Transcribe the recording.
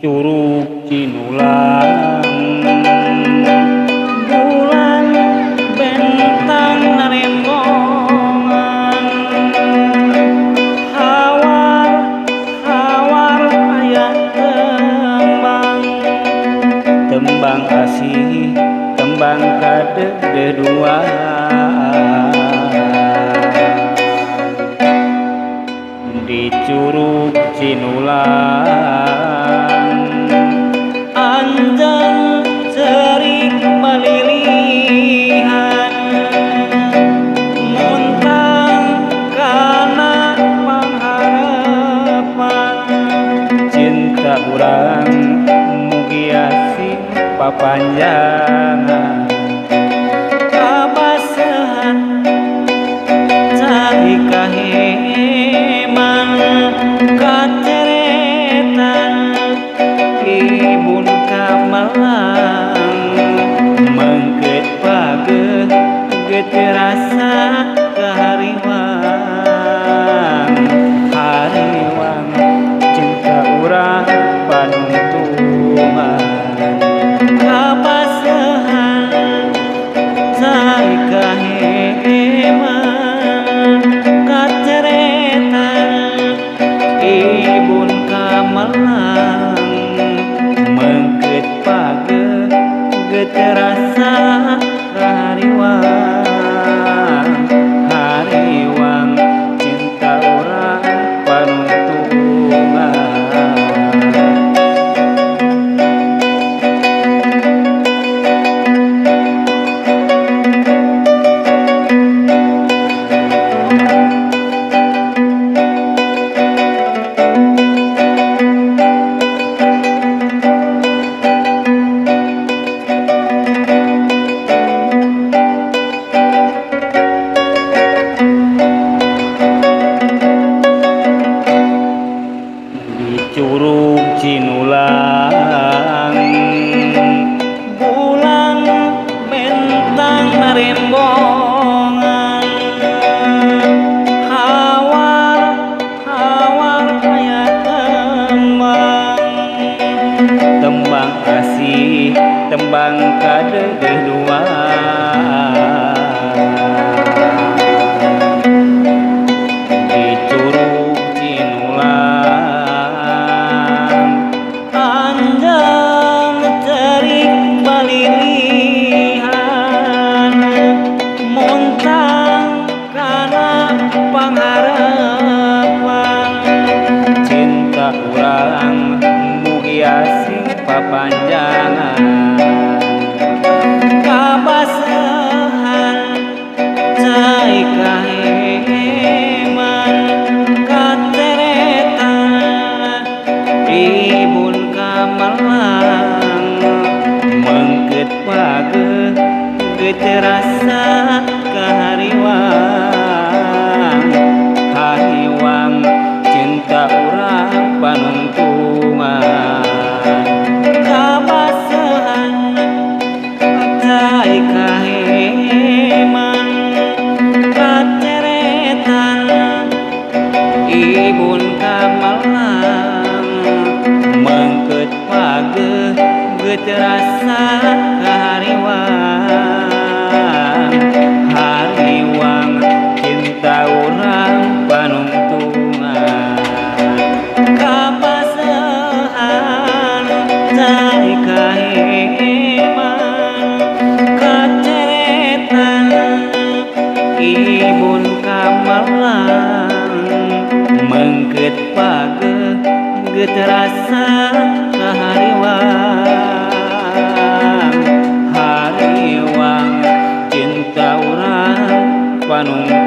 Curug Cinulang bulan bentang narembongan hawar hawar aya tembang tembang asih tembang kadedua di Curug Cinulang anjang cerik malilihan muntang kana pangharapan cinta urang mugi asih papanjangan kabasahan cai kaheman kaceretan ibun kamelang mengket pageh geus rasa kahariwang hariwang cinta urang panungtungan kabasahan cai kaheman kaceretan ibun kamelang mengket pageh geus rasa hariwang hariwang cinta urang panungtungan. Di Curug Cinulang bulan bentang narembongan hawar hawar aya tembang tembang asih tembang kadedua di Curug Cinulang anjang cerik balilihan muntang kana pangharapan cinta urang mugi asih papanjangan kabasahan cai kaheman kaceretan ibun kamelang mengket pageh geus rasa kahariwang hariwang cinta urang panungtungan kabasahan cai kaheman kaceretan ibun kamelang mengket pageh geus rasa kahariwang hariwang cinta urang panungtungan kabasahan cai kaheman kaceretan ibun kamelang mengket pageh geus rasa kahariwang hariwang cinta urang panungtungan.